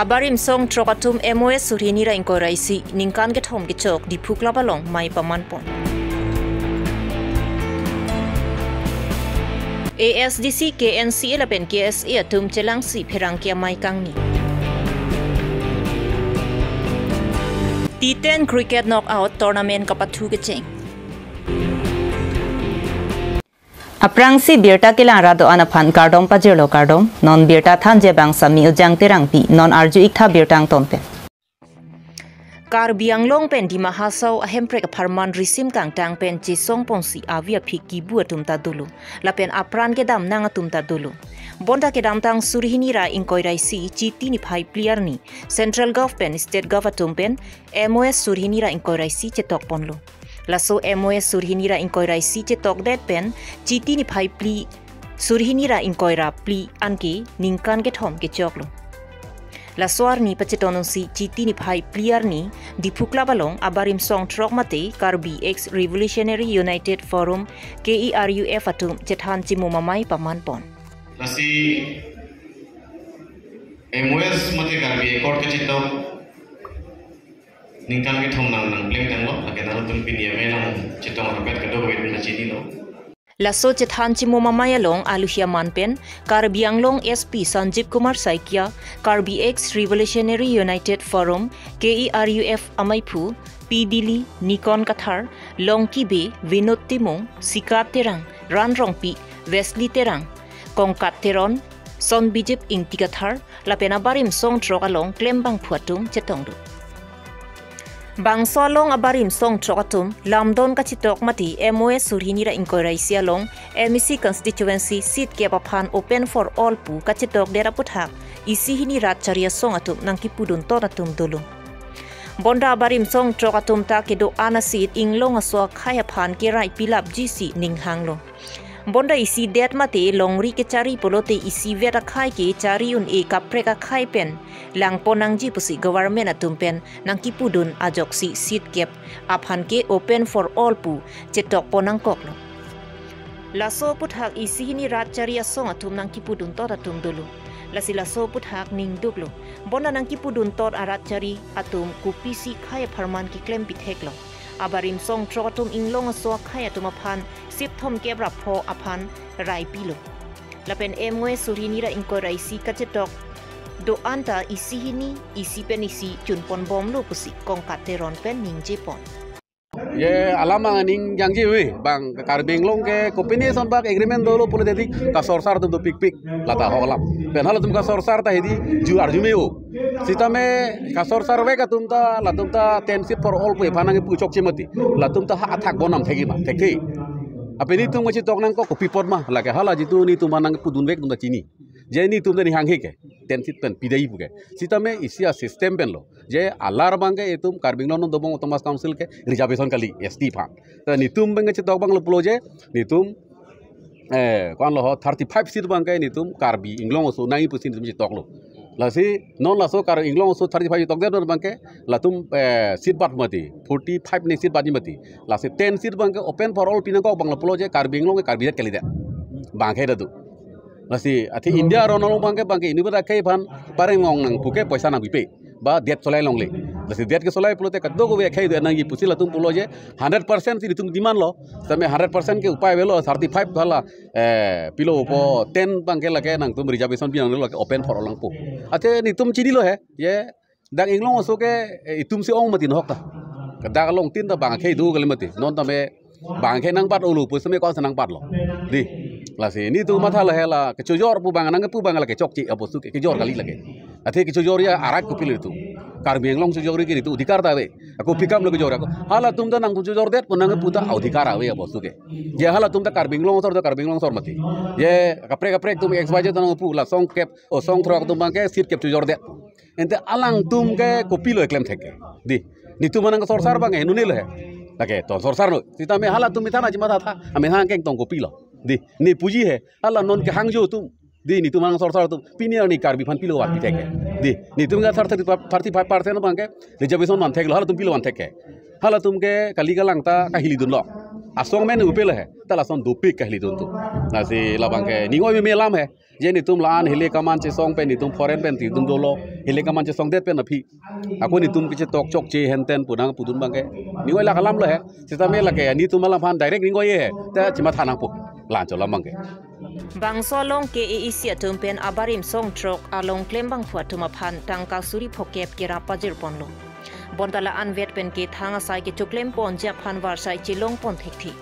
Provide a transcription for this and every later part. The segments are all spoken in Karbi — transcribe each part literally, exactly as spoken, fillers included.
Abarim song throk atum M O S surhini ra ingkoi ra isi ningkan kethom kechok Diphu Club along mei paman pon. A S D C, K N C A lapen K S A atum chelangsi pherangke amei kangni. T ten cricket knockout tournament kapathu kecheng. Aphrangsi birta kelang ra do-an aphan kardom pajirlo kardom, non birta thanji abang Sami Ujang Terangpi, non arju-ik tha birta angton pen. Karbi Anglong pen Dima Hasao ahemprek apharman risim kangtang pen chesong ponsi avi aphi kibu atum ta dolo, lapen apran kedam nang atum ta dolo. Bonta kedamtang surhini ra ingkoi ra isi Chiti niphai phli arni Central Gov pen State Gov atum pen M O S surhini ra ingkoi ra isi chetok ponlo. Laso M O S surhini ra ingkoi ra isi chetokdet pen Chiti niphai phli surhini ra ingkoi ra phli anke ningkan kethom kechoklo. Laso arni pacheton unsi Chiti niphai phli arni Diphu Club along abarim song throk mate Karbi Ex Revolutionary United Forum, K E R U F atum chethan chimum amei paman pon. Lasi M O S mate Karbi Accord kachetok ningkan kethom nang nangplengtanglo, lake nangtum pini amei nangchetong rapet kadokave atum ta chinilo. Laso chethan chimum amei along aluhi aman pen Karbi Anglong S P Sanjeev Kumar Saikia, Karbi Ex Revolutionary United Forum, K E R U F ameiphu, P Dili, Nikon Kathar, Longki Bey, Vinod Timung, Sikat Terang, Ran Rongpi, Wesley Terang, Kongkat Teron, Son Bijip Ingti Kathar, lapen abarim song throk along klembangphu atum chetong do. Bangso along abarim song throk atum lamdon kachetok mate M O S surhini ra ingkoi ra isi along M A C constituency seat kep aphan open for all pu kachetokdet aputhak isi hini rat chari asong atum nangkipudun tot atum dolo. Bonta abarim song throk atum ta kedo-an asit inglong aso akhei aphan kerai pilapjisi ninghanglo. Bonta isi det mate longri kechari pulote isivet akhei ke chari un-e kaprek akhei pen langpon nangji pusi government atum pen nangkipudun ajoksi seat kep aphan ke open for all pu chetokpon nangkoklo. Laso aputhak isi hini rat chari asong atum nangkipudun tot atum dolo. Lasi laso aputhak ningduklo. Bonta nangkipudun tot arat chari atum kopisi khei apharman keklem pitheklo. Abarim song throk atum inglong aso akhei atum aphan sip thomkep ra pho aphan rai pilo. Lapen M O S surhini ra ingkoi ra isi kachetok do-an ta isi hini, isi pen isi chunpon bomlo pusi Kongkat Teron pen ningjepon. Ye alam ang ning jangji wi bang Karbi Anglong ke kopine son bak agreement dolo pulote di kasorsar atum dopikpik lata ho alam. Pen halatum kasorsar ta hedi ju arju me-o. Sitame kasorsar vek atum ta latum ta ten seat for all pu ephan nangpuchokche mati. Latum ta ha athak bonam thekji ma, thekthe. Apini tum kachetok nangkok kopi apot ma, lake hala jitu netum aphan nangpudun vek atum ta chini. Je netum ta ninghanghe ke, ten seat pen pidai pu ke. Sitame isi asystem pen lo. Je alar abang ke itum Karbi Anglong non dobong Autonomous Council ke reservation kali S T aphan. Ta netum abang kachetok abang lo pulo je, netum, eh, ko-an lo ho thirty five seat abang ke netum Karbi Anglong aso nangji pusi netum chetoklo. Lasi non laso Karbi Anglong aso thirty five chetokdet abang ke latum, eh, seat bat mati, forty five ne seat bat mati. Lasi ten seat abang ke open for all pi nangkok abang lo pulo je Karbi Anglong ke Karbi det kalidet. Bang ke dadu. Lasi athe India aron along abang ke, abang ke inutvet akhei aphan pareng ong nang pu ke poisa nangpipe. Ba det solai longle. Lasi det kesolai pulote kadokave akhei do nangji pusi latum pulo je hundred percent si netum demand lo. Sitame hundred percent ke upai avelo, thirty five hala, eh, pilo po ten abang ke lake nangtum reservation pi nanglo, lake open for all nangpo. Athe netum chinilo he. Ye dak inglong aso ke, eh, itum si ong mati nahok ta. Dak along tin ta bang akhei do kali mati. Non tame bang akhei nangbat olo pu sitame ko-an si nangbatlo. Di. Lasi netum matha lo he la kechojor pu abang nangpu abang lake chokche abostu ke kejor kali lake. Athe kechojor ya arat kopilo itum. Karbi Anglong chojor ke itum adhikar ta ave. Ako pikam lo kejor ako. Halatum ta nangpu chojordet pu nangpu ta adhikar ave abostu ke. Je halatum ta Karbi Anglong sor ta Karbi Anglong sor mati. Je kaprek kaprek atum X Y Z nangpu la song kep, o song throk atum abang ke seat kep chojordet. Ente alangtum ke kopilo eklem thek ke. Di. Netum aphan nangsorsar abang ke henune lo he. Lake to sorsar lo. Sitame halatum methang aji matha tha. Amethang kengtong kopilo. Di. Ne puji he. Hala non kehangjo atum. Di netum aphan nangsorsar atum. Pini arni Karbi aphan pilo vanpi thek ke. Di. Netum ke thirty, thirty five percent abang ke reservation van theklo. Halatum pilo van thek ke. Halatum ke kali kalang ta kahilidunlo. Asong men upe le he. Ta lason dopik kali atum tu. Lasi labang ke ning oi me lam he. Je netum la-an hile kaman chesong pen netum foreign pen netum dolo. Hile kaman chesongdet pen aphi. Ako netum kechetok chokche henten pu nang pudun abang ke. Ning oi la alam le he. Sitame lake netum alam aphan direct ning oi he. Ta chematha nangpo. La-an cho lam abang ke. Bangso along K A A C atum pen abarim song throk along klembangphu atum aphan tangka suri phokep kerap pajir ponlo. Bonta la-anvet pen ke thang asai kechoklem ponji aphan varsai chelong pon thekthe.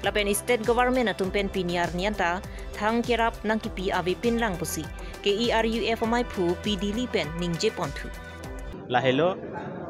Lapen state government atum pen pini arni anta thang kerap nangkipi avepin lang pusi K E R U F amaiphu P Dili pen ningje ponthu. Lahelo,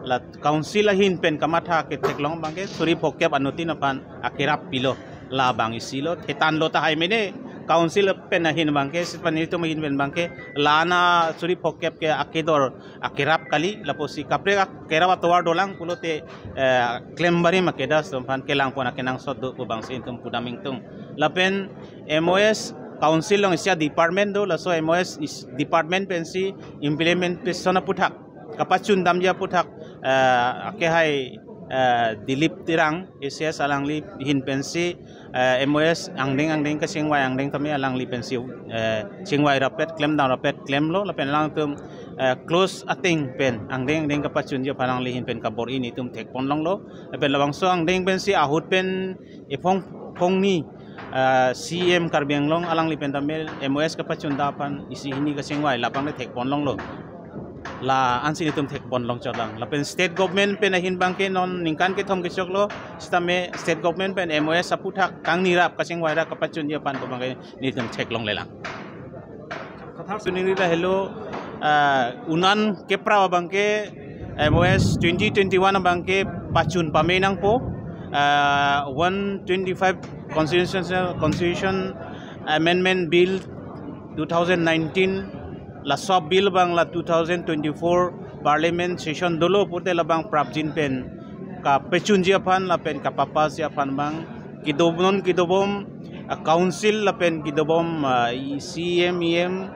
la council ahin pen kamatha ketheklong abang ke suri phokep anuttin aphan akerap pilo, labang isi lo, thetan lo tahai mene, council pen ahin abang ke, sitame netum ahin pen abang ke, la-an asuri phokep ke akedor akerap kali, lapusi kaprek akerap atovar dolang pulote, eh, klem barim akedas atum aphan kelang pon akenangsot do pu abangsi netum pudam ingtung. Lapen M O S council along isi a-department do, laso M O S is department pensi implementation aputhak kapachun damji aputhak, eh, akehai, eh, Dilip Terang A C S alangli ahin pensi, eh, M O S angdeng angdeng kachingvai angdeng tame alangli pensi, eh, chingvai rapet klem dam rapet klemlo lapen alangtum, eh, close ateng pen angdeng angdeng kapachunji aphan alangli ahin pen kabor-i netum thek pon longlo lapen labangso angdeng pensi ahut pen ephong phongni, eh, C M Karbi Anglong alangli pen tame M O S kapachun dam aphan isi hini kachingvai labang le thek pon longlo. La-ansi netum thek pon long chodang. Lapen state government pen ahin abang ke non ningkan kethom kechoklo, sitame state government pen M O S aputhak kangni rap kachingvai rap kapachunji aphan pu abang ke netum theklong lelang. Kathar suniri lahelo, ah, unan kepra abang ke M O S twenty twenty-one abang ke pachun pame nangpo, ah, one twenty-five Constitution, Constitution Amendment Bill two thousand nineteen, laso bill abang la two thousand twenty-four Parliament session dolo pute labang prapjin pen kapachunji aphan lapen kapapasji aphan abang kedobom kedobom, ah, council lapen kedobom, ah, C M, E M,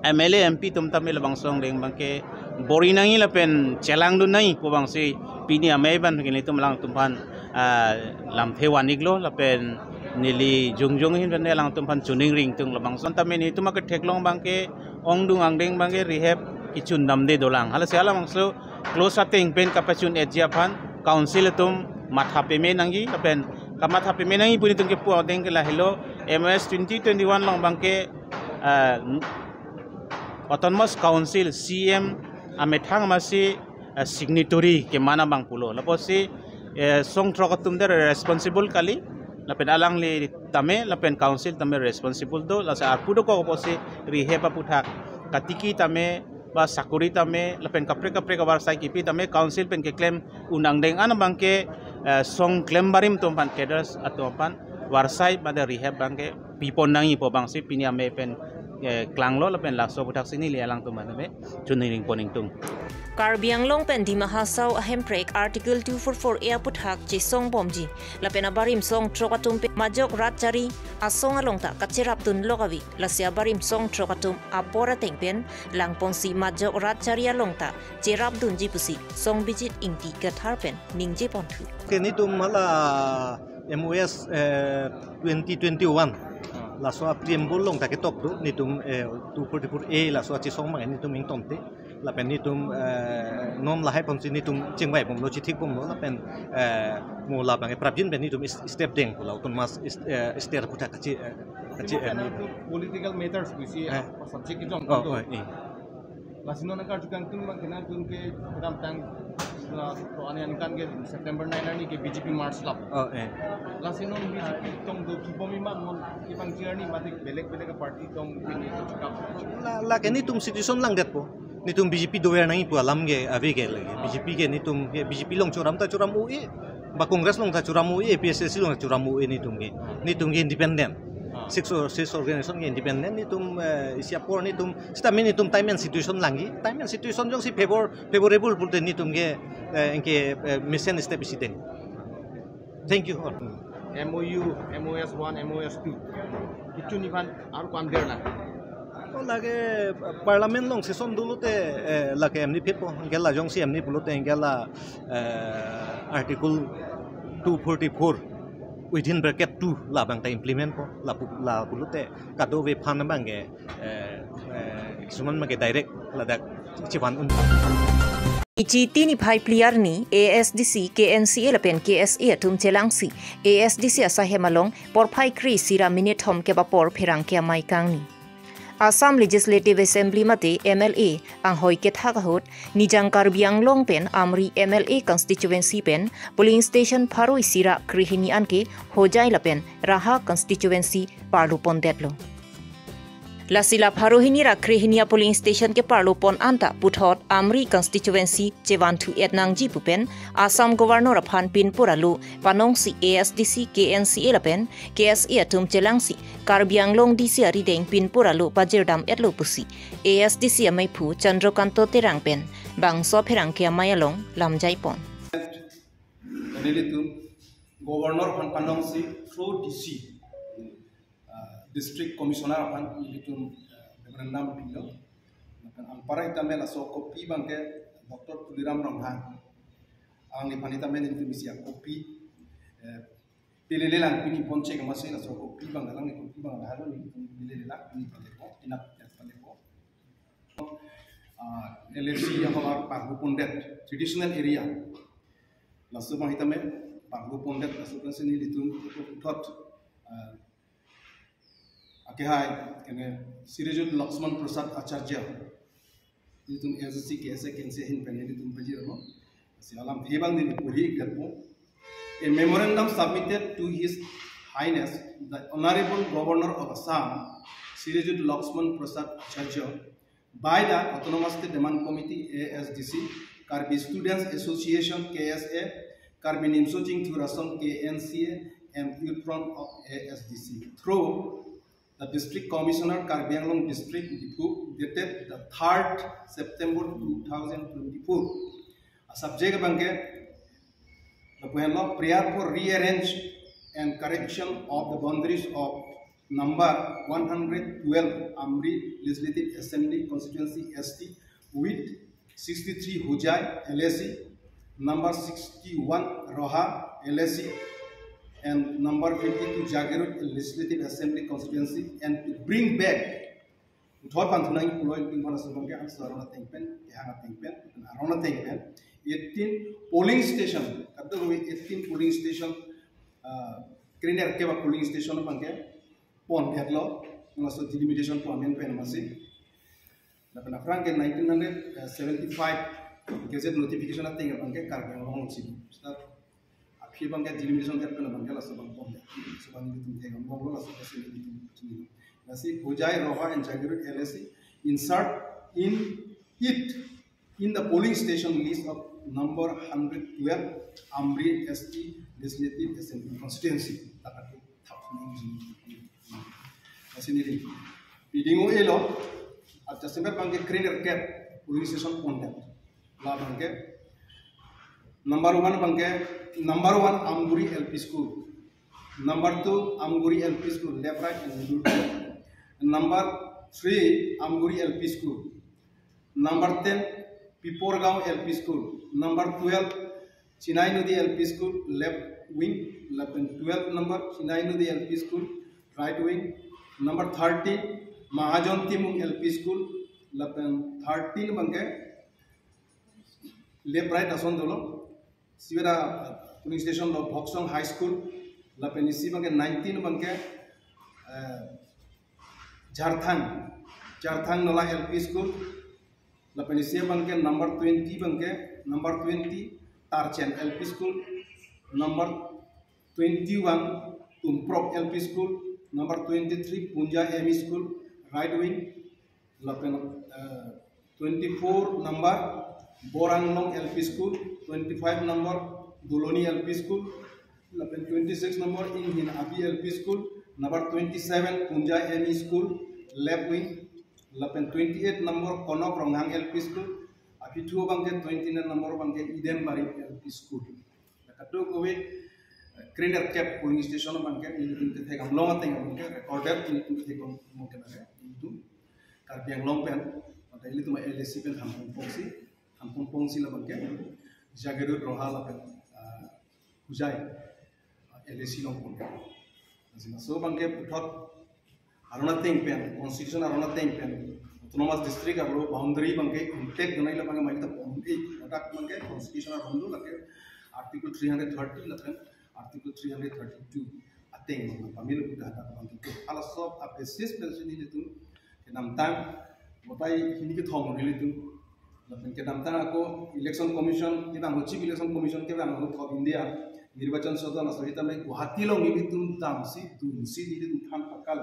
M L A, M P atum tame labangso angdeng abang ke bor-i nangji lapen chelangdun nangji pu abangsi pini amei abang ke netum alangtum aphan, ah, lamthe van-iklo lapen neli jongjong ahin pen alangtum aphan choningri ingtung labangso tame netum aketheklong abang ke ongdung angdeng abang ke rihep kechun damde dolang. Halasi halabangso close ateng pen kapachun-etji aphan council atum matha peme nangji lapen kamatha peme nangji pu netum kepu angdeng ke lahelo M O S twenty twenty-one along abang ke, ah, Autonomous Council C M amethang amatsi, eh, signatory keman abang pulo. Lapusi, eh, song throk atum ta responsible kali, lapen alangli tame, lapen council tame responsible do, lasi arpu dokok pusi rihep aputhak katiki tame, ba sakori tame, lapen kaprek kaprek avarsai kipi tame, council pen keklem un angdeng an abang ke, eh, song klem barim atum aphan, cadres atum aphan, varsai mate rihep abang ke pipon nangji pu abangsi pini amei pen, eh, klanglo lapen laso aputhak si neli alangtum aphan tame choningri pon ingtung. Karbi Anglong pen Dima Hasao ahemprek Article two four four A aputhak chesong bomji lapen abarim song throk atum pen majok rat chari asong along ta kacherapdun lok ave, lasi abarim song throk atum apor ateng pen langponsi majok rat chari along ta cherapdunji pusi Songbijit Ingti Kathar pen ningje ponthu. Ke netum hala M O S, eh, twenty twenty-one. Laso a-preamble along ta ketok do, netum, eh, two forty-four A laso achesong abang netum ingtonte. Lapen netum, eh, non lahai ponsi netum chingvai bomlo, chithik bomlo, lapen, eh, mo labang ke prapjin pen netum is-, step deng pulo, autonomous is-, eh, state aputhak kachi, eh, kachi, eh, Political matters pusi, eh, subject kejong. Oh, oh, eh. Lasi non nangkarju kangtung abang ke nangtum ke kedamtang la to ane aningkan ke September nine arni ke B J P march lap. Oh, eh. Lasi non B J P tong do kibom iman non kibang arni mate belek belek party tong pini kechikap. La, lake netum situation langdetpo. Netum B J P dover nangji pu alam ke ave ke lake. B J P ke netum ke B J P along choram ta choram un-e. Ba Congress along ta choram un-e, A P H L C along ta choram un-e netum ke. Netum ke independent. Six or six organization ke independent netum, eh, isi apor netum sitame netum time and situation langji. Time and situation jongsi favor, favorable pulote netum ke, eh, anke, eh, mesen step isi deng. Thank you all. M O U, M O S one, M O S two. Kechun iphan aru ko-an der na? Oh, lake, eh, Parliament along session dolote, eh, lake emni phepo, anke la jongsi emni pulote anke la, eh, Article two forty-four. Within bracket two labang ta implement po, lapu, lapulote kadokave aphan abang ke, eh, eh, kisuman abang ke direct ladak chevan un. Ichi tini phai phli arni A S D C, K N C A lapen K S A atum chelangsi A S D C asaihem along porphai kre-isi ra minit thom kep apor pherangke amei kangni. Assam Legislative Assembly mate M L A anghoi kethak ahut Nijang Karbi Anglong pen Amri M L A constituency pen polling station pharo isi ra krehini anke Hojai lapen Raha constituency parlo pondetlo. Lasi la pharo hini ra krehini a polling station keparlo pon anta puthot Amri constituency chevanthu-et nangji pu pen Assam Governor aphan pinpur alo panongsi A S D C, K N C A lapen K S A atum chelangsi Karbi Anglong D C arideng pinpur alo pajirdam-etlo pusi A S D C ameiphu Chandrakanta Terang pen bangso pherangke amei along lamjai pon. Nelitum Governor aphan panongsi through D C, uh, District Commissioner aphan nelitum, uh, memorandum pilo. Lapen anparta mela so copy abang ke Doctor Tuliram Ronghang. Alangli aphan ta mela nelitum isi a copy, eh, pilele lang pini ponche kemasi, laso copy abang, alangli copy abang lahelo, nelitum pilele lang pini palepo, pinap pinap palepo. Ah, L A C yang keluar parlo pondet, traditional area. Laso abang sitame parlo pondet, laso abang si nelitum puthot, ah, akehai, kene Sirajut Lakshman Prasad Acharya. Nelitum A S D C, K S A, K N C A ahin pen nelitum pajirlo. Si alamthe abang neli purhi ikdetpo. A memorandum submitted to His Highness the Honorable Governor of Assam, Sirajut Lakshman Prasad Acharya, by the Autonomous State Demand Committee, A S D C, Karbi Students Association, K S A, Karbi Nimso Chingthur Asong, K N C A, and Youth Front of A S D C, through the District Commissioner, Karbi Anglong District, Diphu, dated the third September two thousand twenty-four. A subject abang ke, lapu henlo, prayer for rearrange and correction of the boundaries of number one hundred twelve Amri Legislative Assembly Constituency S T with sixty-three Hojai L A C, number sixty-one Roha L A C, and number fifty-two Jagiroad Legislative Assembly Constituency, and to bring back. Puthot panthu nangji pulo, nelitum aphan laso abang ke answer aron ateng pen, kehang ateng pen, aron ateng pen, eighteen polling station, kadokave eighteen polling station, ah, krenerkep a polling station abang ke pondetlo, laso delimitation pu amendment masi. Lapen aphrang ke nineteen hundred seventy-five Gazette notification ateng abang ke Karbi Anglong si. Start aphi abang ke delimitation kat pen abang ke laso abang pon. Laso abang nelitum theklonglo, laso abang si nelitum chini. Lasi Hojai, Roha and Jagiroad L A C insert in it in the polling station list of number hundred twelve Amri S T Legislative Assembly Constituency. Takat thap. Lasi neli piding o elo, adjacent abang ke krenerkep polling station pondet. La abang ke number one abang ke, number one Amguri L P School, number two Amguri L P School, left, right and middle. Number three Amguri L P School, number ten Piporgaon L P School, number twelve Chinai Nodi L P School, left wing, lapen twelve number Chinai Nodi L P School, right wing, number thirteen Mahajon Timung L P School, lapen thirteen abang ke left right ason dolo. Sibera polling station lo Bhoksong High School, lapen isi abang ke nineteen abang ke, eh, Jharthang, Jharthang Nola L P School, lapen isi abang ke number twenty abang ke, number twenty Tarchen L P School, number twenty-one Tumprok L P School, number twenty-three Punja M E School, right wing, lapen, eh, twenty-four number Boranglong L P School, twenty-five number Doloni L P School, lapen twenty-six number Inghin Abi L P School, number twenty-seven Punja M E School, left wing, lapen twenty-eight number Konok Ronghang L P School, aphi thu abang ke twenty-nine number abang ke Eden Bari L P School. Kadokave, eh, krenerkep polling station abang ke nelitum kethek amlong ateng abang ke recorded, nelitum kethek amlong ke abang ke nelitum Karbi Anglong pen, mate nelitum L A C pen hampung pongsi, hampung pongsi labang ke Jagiroad, Roha lapen, ah, Hojai, ah, L A C along pon. Laso abangke puthot aron ateng pen, constitution aron ateng pen, autonomous district arlo boundary abangke intact donai la abangke mari ta pon, eh, ladak abangke constitution aron do, lake article three hundred thirty lapen article three hundred thirty-two ateng abang pamilo kita hadak abangke. Halaso a basis pensi nelitum kedamtang, botai hini kethom nelitum. Lapen kedamtang ako election commission, kedam ho Chief Election Commission, kedam ho of India, Nirbachan Sadon aso hita me Guwahati along nelitum damsi dunsi nelitum than pakal.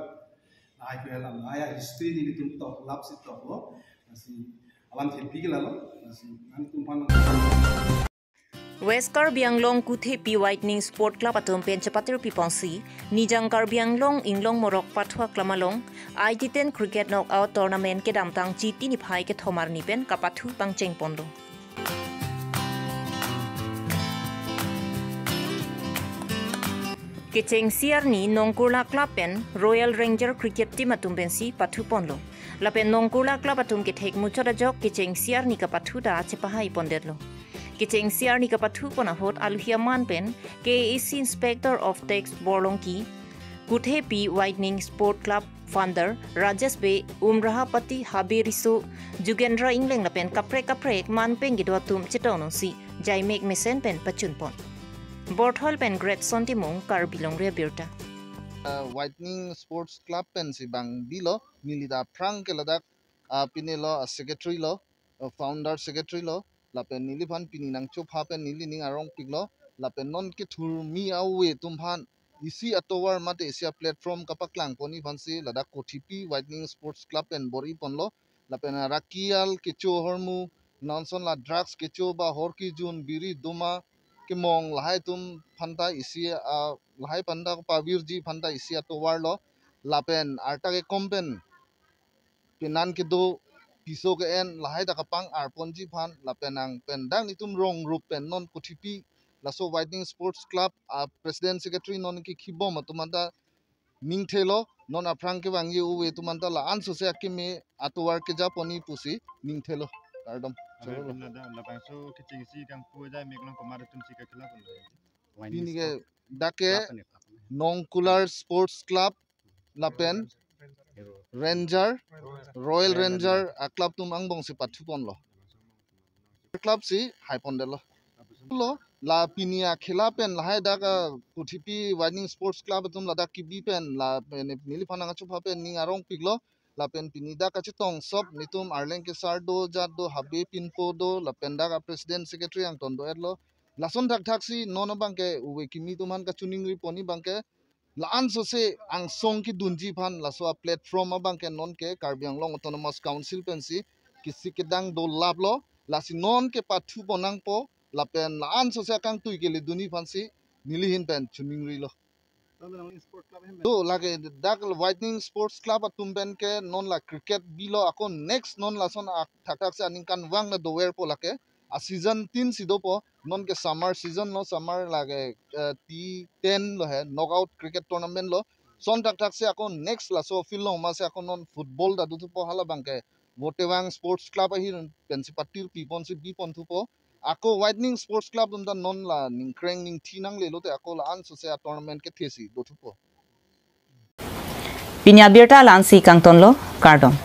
Lahai ke alam, lahai history nelitum tok, lap si toklo. Lasi alam thepi ke lalo, lasi nangtum aphan. West Karbi Anglong Kuthepi Whitening Sport Club atum pen chepatir piponsi, Nijang Karbi Anglong Inglong Morok Pathu Aklam along, I T ten Cricket Knockout Tournament kedamtang Chiti niphai kethom arni pen kapathu pangcheng ponlo. Kechengsi arni Nongkurla Club pen Royal Ranger Cricket Team atum pensi pathu ponlo. Lapen Nongkurla Club atum kethek muchot ajok kechengsi arni kapathu ta chepahai pondetlo. Kechengsi arni kapathu pon ahut aluhi aman pen K A A C Inspector of Tax Borlongki, Kuthepi Whitening Sport Club founder Rajesh Bey, Umrahapati Habe Riso, Jugendra Ingleng lapen kaprek kaprek man pen kedo atum chetongsi jaimek mesen pen pachun pon. Borthol pen Greatson Timung, Karbi Longri Abirta. Uh, Whitening Sports Club pensi bang bilo, neli ta aphrang ke ladak, uh, pine lo, uh, secretary lo, uh, founder secretary lo, lapen neliphan pini nangchopha pen neli ning arongpiklo, lapen non kethurmi ave atum aphan isi atovar mate isi a-platform kapaklang ponji aphansi ladak Kuthepi Whitening Sports Club pen bor-i ponlo, lapen araki al kecho ahormu, non ason la drugs kecho ba hor kejun, biri doma kemong lahai atum aphanta isi a, lahai aphanta pavirji aphanta isi atovar lo, lapen arta ke kom pen penan kedo, piso ke-en lahai ta kapang-ar ponji aphan, lapen nang pen dak nelitum rong rup pen non Kuthepi laso Whitening Sports Club a-president secretary non kekhibom atum anta ningthelo, non aphrang kevangji ave atum anta la-an sose akeme atovar keja ponji pusi ningthelo. Kardom. Abe pina da labangso kechengsi kangpu ajaimek along komat atumsi kakhela pon? Pini ke dak ke Nongkurla Sports Club lapen Ranger, Royal Ranger a-club atum angbongsi pathu ponlo. Club si hai pondetlo. Lo, la pini akhela pen lahai dak, ah, Kuthepi Whitening Sports Club atum ladak kebi pen, lapen neliphan nangchopha pen ning arongpiklo, lapen pini dak kachetong sop nelitum arleng kesar do, jat do, Habe Pinpo do, lapen dak a-president secretary angton do-etlo. Lason thakthaksi non abangke ave kimi atum aphan kachiningri ponji abangke la-an sose angsong kedunji aphan laso a-platform abangke non ke Karbi Anglong Autonomous Council pensi kisi kedang dolaplo, lasi non ke pathu pon nangpo, lapen la-an sose akangtui kele dunji aphansi neli ahin pen chiningrilo. Do lake dak Whitening Sports Club atum pen ke non la cricket bilo, ako next non lason ak thakthaksi aningkanvang la doverpo lake. A-season tin si dopo, non ke summer season lo, summer lake, eh, T ten lo he, knockout cricket tournament lo. Lason thakthaksi ako next laso field along masi ako non football ta dothupo, hala abangke Votevang Sports Club ahin pensi patir piponsi biponthupo. Ako Whitening Sports Club atum ta non la ningkreng ningthi nanglelo te ako la-an sose a-tournament kethesi dothupo. Pini abirta la-ansi kangtonlo, kardom.